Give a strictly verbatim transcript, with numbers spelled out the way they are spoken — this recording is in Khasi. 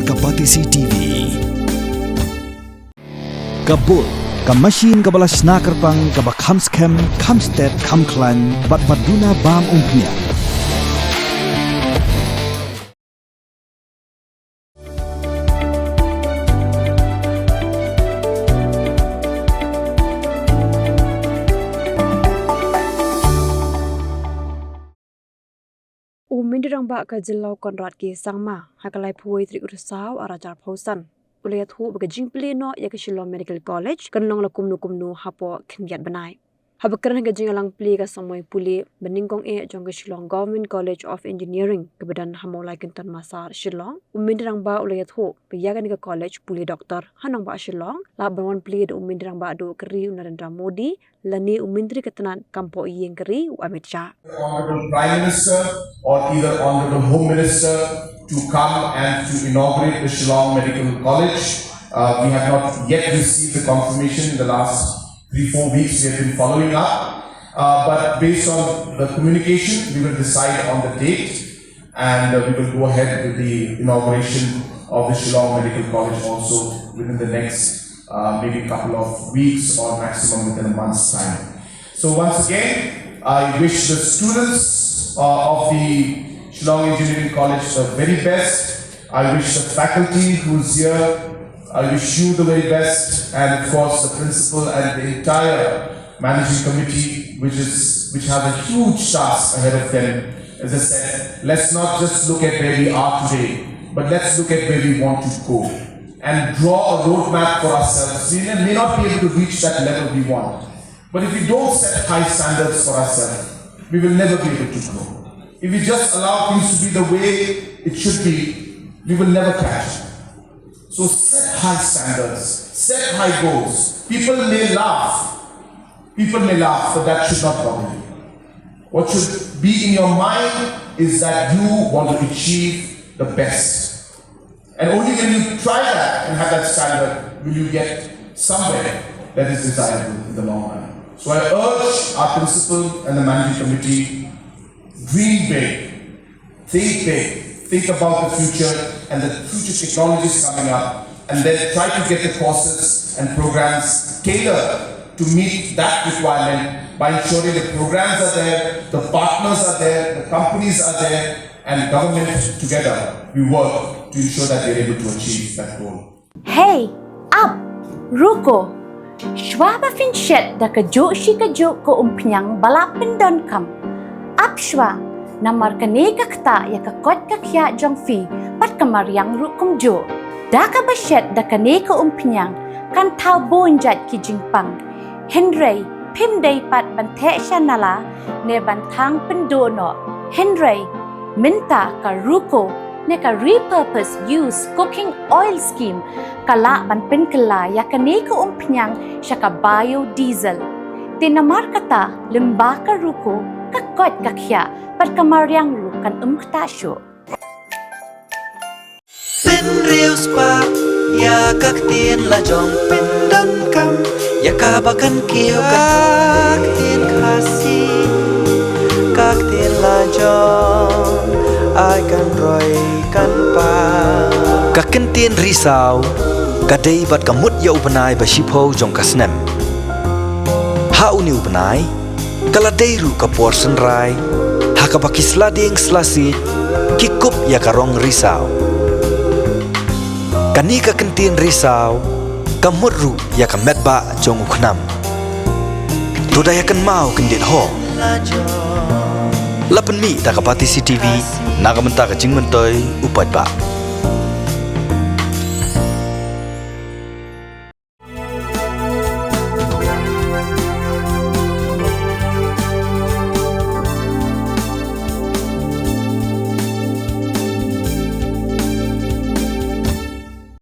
Ka Batesi T V. Ka bul, ka machine kaba la shna kyrpang, kaba kham skhem, kham stet, kham khlaiñ, bad ba duna bam umphniang. U Myntri Rangbah ka jylla u Conrad K Sangma, ha ka laiphew wei tarik u Risaw arhajar arphew san, u la ïathuh ba ka jingplie noh ïa ka Shillong Medical College kan long la kumno kumno hapoh khyndiat bnai. Haba kren ha ka jingïalang plie ka samoi pule ba nyngkong eh jong ka Shillong Government College of Engineering kaba don ha Mawlai Kynton Massar, Shillong, u Myntri Rangbah u la ïathuh ba ïa kane ka college pule doktor ha nongbah Shillong, la ban wan plie da u Myntri Rangbah duh ka ri u Narendra Modi, lane u Myntri ka tnat kam poh ïing ka ri u Amit Shah. Honorable Prime Minister or either Honorable Home Minister to come and to inaugurate the Shillong Medical College. Uh, we have not yet received the confirmation. In the last three, four weeks, we have been following up. Uh, but based on the communication, we will decide on the date. And, uh, we will go ahead with the inauguration of the Shillong Medical College also within the next, uh, maybe couple of weeks or maximum within a month's time. So once again, I wish the students, uh, of the Shillong Engineering College the very best. I wish the faculty who's here, I wish you the very best, and of course the principal and the entire managing committee, which is, which has a huge task ahead of them. As I said, let's not just look at where we are today, but let's look at where we want to go and draw a roadmap for ourselves. We may, may not be able to reach that level we want, but if we don't set high standards for ourselves, we will never be able to grow. If we just allow things to be the way it should be, we will never catch up. So set high standards, set high goals. People may laugh, people may laugh, but that should not bother you. What should be in your mind is that you want to achieve the best. And only when you try that and have that standard will you get somewhere that is desirable in the long run. So I urge our principal and the managing committee, dream big, think big, think about the future and the future technologies coming up, and then try to get the courses and programs tailored to meet that requirement by ensuring the programs are there, the partners are there, the companies are there, and government together, we work to ensure that we are able to achieve that goal. Hey, ap, ruh ko. Shuwa ba phin shet da kajuh shi kajuh ka umphniang ba la pyndonkam, ap shuwa, namar kane ka ktah ïa ka koit ka khiah jong phi bad ka mariang ruh kumjuh. Da kaba shet da kane ka umphniang kan thaw bun jait ki jingpang. Hynrei phim dei pat ban theh sha nala ne ban thang pynduh noh. Hynrei mynta ka RUCO ne ka Repurpose Used Cooking Oil Scheme ka lah ban pynkylla ïa kane ka umphniang sha ka biodiesel. Te namar kata, lyngba ka RUCO, ka koit ka khiah bad ka mariang ruh kan ym ktah shuh. Pynriewspah ïa ka ktien la jong, pyndonkam ïa kaba kan kiew, ka ktien Khasi, ka ktien la jong, ai kan roi kan pang. Ka kyntien Risaw ka dei bad ka mut ïa u bnai ba shiphew jong ka snem. Ha une u bnai, ka la dei ruh ka por synrai ha kaba ki sla dieng sla siej ki kup ïa ka rong risaw. Kane ka kyntien Risaw ka mut ruh ïa ka metbah jong u khnam. To da ïa kynmaw kyndit ho. La pynmih da ka Batesi TV na ka bynta ka jingmyntoi u paidbah.